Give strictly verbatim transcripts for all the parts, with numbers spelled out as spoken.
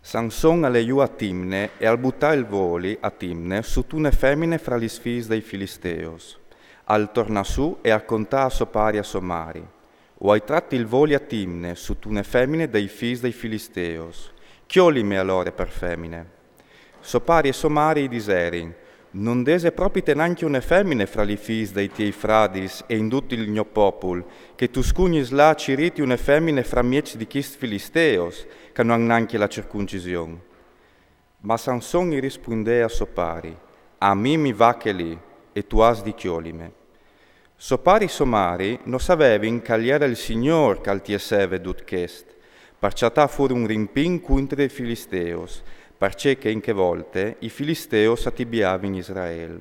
Sanson al è jù a Timne e al butà il voli a Timne sut une femine fra lis fis dai Filisteos. Al tornà su e al contà a so pari e a so mari: «O ai trat il voli a Timne sut une femine dai fis dai Filisteos. Cjolime alore par femine.» So pari e so mari i diserin: «No 'nd ese propite nancje une femine fra lis fis dai tiei fradis e in dut il gno popul, che tu scugnis lâ a cirîti une femine fra mieç di chescj Filisteos, che no àn nancje la circuncision.» Ma Sanson i rispuindè a so pari: «A mi mi va chê li, e tu âs di cjolime.» So pari e so mari no savevin che al jere il Signôr che al tiesseve dut chest, par cjatâ fûr un rimpin cuintri i Filisteos, parcè che in chê volte i Filisteos a tibiavin Israel.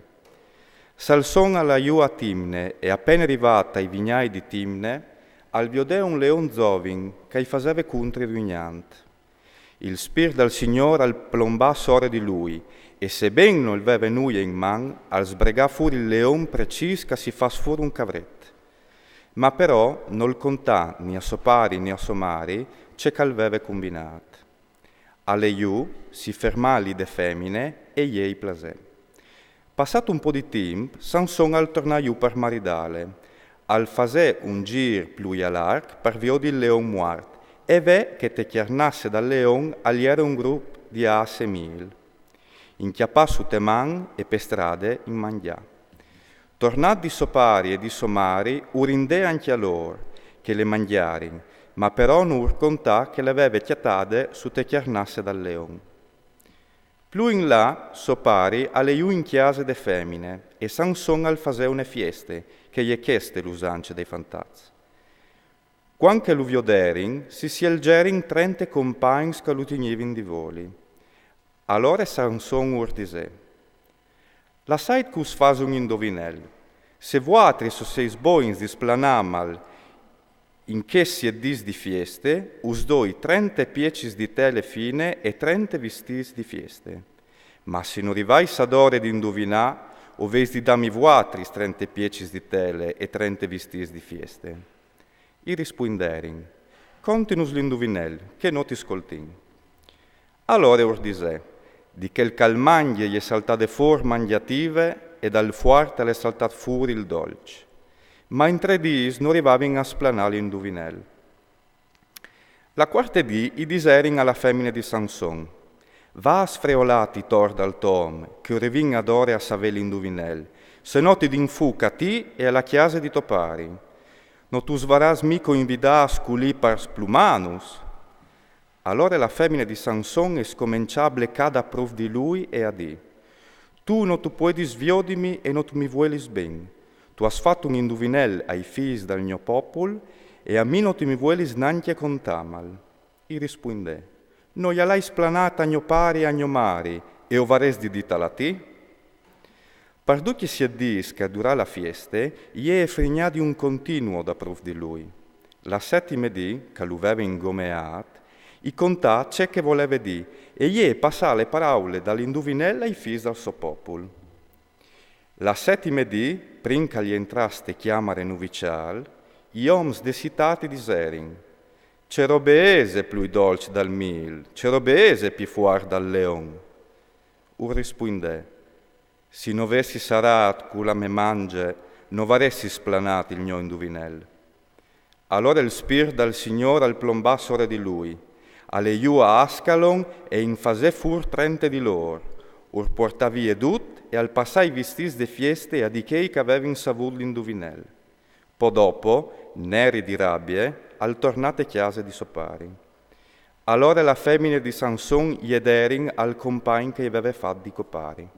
Sanson al là jù a Timne e, a pene rivât ai vignâi di Timne, al viodè un leon zovin che i faseve cuintri rugnant. Il Spirt dal Signôr al plombà sore di lui, e seben nol veve nuie in man, al sbregà fûr il leon precîs che si fàs fûr un cavret. Ma però nol contà ni a so pari ni a so mari ce che al veve cumbinât. Al lè jù, si fermà li de femine e jê i plasè. Passât un pôc di timp, Sanson al tornà jù par maridâle. Al fasè un zîr plui a larc par viodi il leon muart e ve che te cjarnasse dal leon al jere un grup di âs e mîl, incjapâts sù te man e pe strade in mangjâ. Tornât di so pari e di so mari, u rindè ancje a lôr, che le mangjarin, ma però no ur contà che le veve cjatade sù te cjarnasse dal leon. Plui in là, so pari al lè jù in cjase de femine, e Sanson al fasè une fieste, che e je cheste l'usance dai fantats. Cuant che lu vioderin, si sielzerin trente compagns che lu tignivin di voli. Alore Sanson ur disè: «Lassait che us fasi un induvinel. Se vuatris o seis bogns di splanâmal in chescj siet dîs di fieste, us doi trente piecis di tele fine e trente vistîts di fieste. Ma se no rivais adore di induvinâ, o vês di dâmi vuatris trente piecis di tele e trente vistîts di fieste.» I rispuinderin: «Continus l'induvinel, che nô ti scoltin.» Alore ur disè: «Di chel che al mangje e je saltade fûr mangjative, e dal fuart al è saltât fûr il dolç.» Ma in trê dîs no rivavin a splanâ l'induvinel. La cuarte dì i diserin a la femine di Sanson: «Va a sfreolâti tor dal to om, che o rivìn adore a savê l'induvinel, se no ti din fûc a ti e a la cjase di to pari. No tu us varâs mico invidâts culì par splumânus?» Alore la femine di Sanson e scomençà a blecâ dapruf di lui e a dî: «Tu no tu puedis viodimi e no tu mi vuelis ben. Tu âs fat un induvinel ai fîs dal gno popul e a mi no tu mi vuelis nancje contâmal.» I rispuindè: «No i à lais splanât a gno pari e a gno mari, e o varès di dîtal a ti?» Par ducj i siet dîs che a durà la fieste, jê e frignà di un continuu dapruf di lui. La setime dì, che lu veve ingomeât, i contà ce che voleve dî, e jê e passà le peraule dal induvinel ai fîs dal so popul. La setime dì, prin che al jentràs te cjamare nuviçâl, i oms de citât i diserin: «Ce robe ese plui dolç dal mîl, ce robe ese pi fuart dal leon?» Ur rispuindè: «Si no vessi sarât cu la mê mangje, no varessi splanât il gno induvinel.» Alore il Spirt dal Signôr al plombà sore di lui. Al lè jù a Ascalon e in fasè fûr trente di lôr. Ur puartà vie dut e al passà i vistîts de fieste a di chei che a vevin savût l'induvinel. Po dopo, neri di rabie, al tornà te cjase di so pari. Alore la femine di Sanson i e derin al compagn che i veve fat di copari.